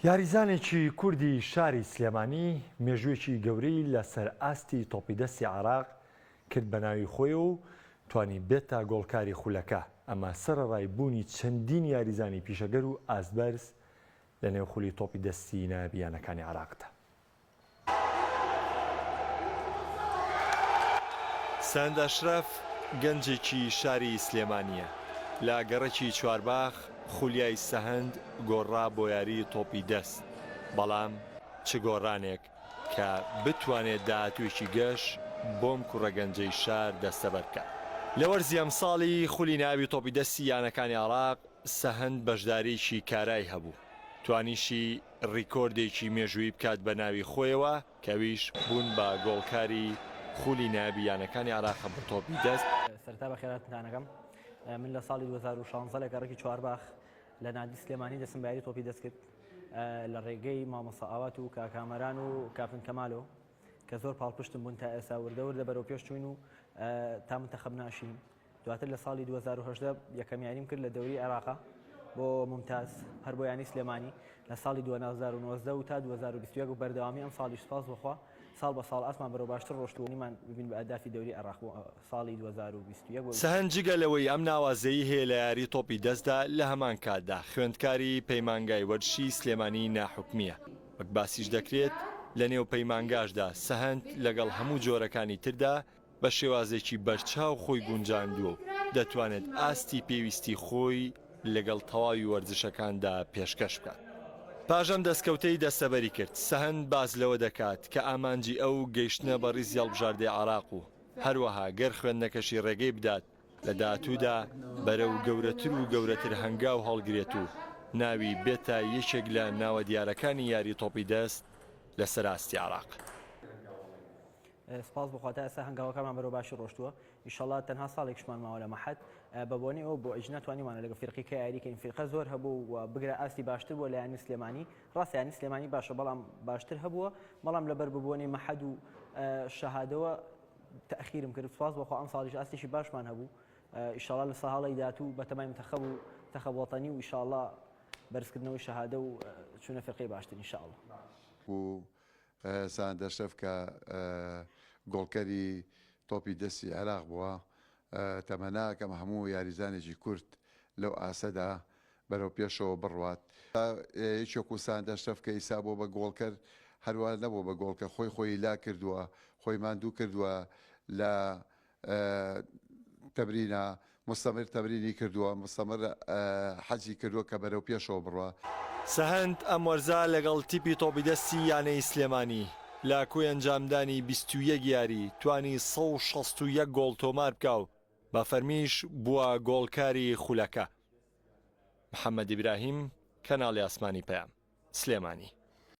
یاریزانێکی کوردی شاری سلێمانی مێژوویەکی گەورەی لەسەر ئاستی تۆپی دەستی عێراق کرد بە ناوی خۆی و توانی بێتە گۆڵکاری خولەکە، ئەمە سەرەڕای بوونی چەندین یاریزانی پیشەگەر و ئاستبەرز لەنێو خولی تۆپی دەستی نایابی یانەکانی عێراقدا. سەند ئەشرەف گەنجێکی شاری سلێمانییە، لە گەڕەکی چوارباخ خولیای سەهەند گۆڕا بۆ یاری تۆپی دەست، بەڵام چ گۆڕانێک کە بتوانێت داهاتوویەکی گەش بۆم کوڕە گەنجەی شار دەستەبەر بکات. لە وەرزی ئەمساڵی خولی نایابی تۆپی دەستی یانەکانی عێراق سەهەند بەشدارییەکی کارای هەبوو، توانیشی ڕیکۆردێکی مێژوویی بکات بە ناوی خۆیەوە کە ئەویش بوون بە گۆڵکاری خولی نایابی یانەکانی عێراقە بۆ تۆپی دەست. سەرەتا بەخێرهاتنتان ئەکەم. من لە ساڵی 2016 لە گەڕەکی چوارباخ لە نادی سلێمانی دەستم بە یاری تۆپی دەست کرد لە ڕێگەی مامۆستا ئاوات و کاک کامەران و کاپتن کەمالۆ کە زۆر پاڵپشتم بوون تا ئێستا وردە وردە بەرەو پێش چوین و تا منتەخەب ناشین دواتر لە ساڵی 2018 یەکەم یاریم کرد لە دەوری عێراقا بۆ ممتاز هەر بۆ یانی سلێمانی لە ساڵی 2019 و تا 2021 و بەردەوامی ئەم ساڵیش سپاس بۆخوا ساڵ بە ساڵ ئاسمان بەرەو باشتر ڕۆشت و نیمان ببین بە ئەدافی دەوری عێراق بۆ ساڵی 2021 بۆ سەهەند جگە لەوەی ئەم ناوازەیی هەیە لە یاری تۆپی دەستدا لە هەمان کاتدا خوێندکاری پەیمانگای وەرزشی سلێمانی ناحوکمییە وەک باسیش دەکرێت لە نێو پەیمانگاشدا سەهەند لەگەڵ هەموو جۆرەکانی تردا بە شێوازێکی بەرچاو خۆی گونجاندووە و دەتوانێت ئاستی پێویستی خۆی لەگەڵ تەواوی وەرزشەکاندا پێشکەش بکات. پاش ئەم دەستکەوتەی دەستەبەری کرد، سەهەند باس لەوە دەکات کە ئامانجی ئەو گەیشتنە بە ڕیزی هەڵبژاردەی عێراق و هەروەها گەر خوێندنەکەشی ڕێگەی بدات لە داهاتوودا بەرەو گەورەتر و گەورەتر هەنگاو هەڵگرێت و ناوی بێتە یەکێک لە ناوە دیارەکانی یاری تۆپی دەست لەسەر ئاستی عێراق. سپاس بۆ خوا تا ئێستا هەنگاوەکانمان بەرەو باشی ڕۆشتووە ئیشەڵا تەنها ساڵێکشمان ماوە لە مەحەد بە بۆنەی ئەوە بۆ ئیجنا توانیمانە لەگە فیرقی کە یاری کەین فیرقە زۆر هەبوو و بگرە ئاستی باشتر بووە لە یانی سلێمانی ڕاستە یانی سلێمانی باشە بەڵام باشتر هەبووە بەڵام لەبەر ببوونەی مەحەد و شەهادەوە تەخیرم کرد سپاس بۆ خوا ئەم ساڵیش ئاستێکی باشمان هەبوو ئیشەڵا لە ساڵی داهاتوو بەتەمای منتەخەب و تەخەب وەتەنی و ئیشەڵا بەرزکردنەوەی شەهادە و چوونە فیرقەی باشتر ئینشاءاللە. و ساند ئەشرەف کە گۆڵکەری تۆپی دەستی عێراق بووە، تەمەنا ئەکەم هەموو یاریزانێکی کورد لەو ئاستەدا بەرەو پێشەوە بڕوات. یەکی وەکو ساند ئەشرەف کە ئیستا بووە بە گۆڵکەر، هەروا نەبووە بە گۆڵکەر، خۆی خۆی هیلاک کردووە، خۆی ماندوو کردووە لە تەمرینە، مستمر تەمرینی کردووە، مستمر حەزی کردووە کە بەرەو پێشەوە بڕوا. سەهەند ئەم وەرزە لەگەڵ تیپی تۆپی دەستی یانەی سلێمانی لە کۆی ئەنجامدانی 21 یاری توانی 161 گۆڵ تۆمار بکا و بە فەرمیش بووە گۆڵکاری خولەکە. محەمەد ئیبراهیم، کەناڵی ئاسمانی پەیام، سلێمانی.